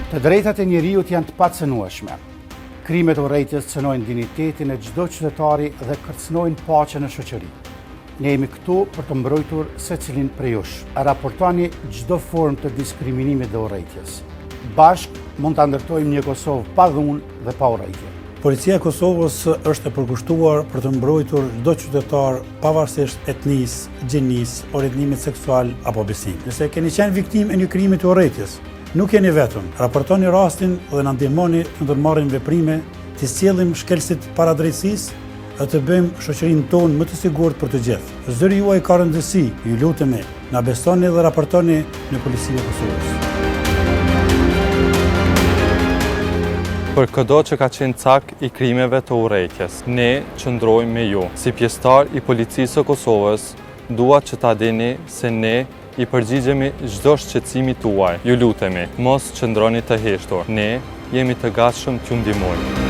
Të drejtat e njeriut janë të pacenueshme. Krimet e urrejtjes cenojnë dinjitetin e çdo qytetari dhe kërcënojnë paqen në shoqëri. Ne jemi këtu për të mbrojtur secilin prej jush. Raportoni çdo formë të diskriminimit dhe urrejtjes. Bashkë mund ta ndërtojmë një Kosovë pa dhunë dhe pa urrejtje. Policia e Kosovës është e përkushtuar për të mbrojtur çdo qytetar pavarësisht etnisë, gjinisë, orientimit seksual apo besimit. Nëse keni qenë viktimë e një krimi të urrejtjes, nuk jeni vetëm. Raportoni rastin dhe na ndihmoni të ndërmarrim veprime, t'i sjellim shkelësit para drejtësisë dhe të bëjmë shoqërinë tonë më të sigurt për të gjithë. Zëri juaj ka rëndësi, ju lutemi, na besoni dhe raportoni në Policinë e Kosovës. Për këdo që ka qenë cak i krimeve të urrejtjes, ne qëndrojmë me ju. Si pjesëtar i Policisë së Kosovës, dua që ta dini se ne i përgjigjemi çdo shqetësimi tuaj. Ju lutemi, mos qëndroni të heshtur. Ne jemi të gatshëm t'ju ndihmojmë.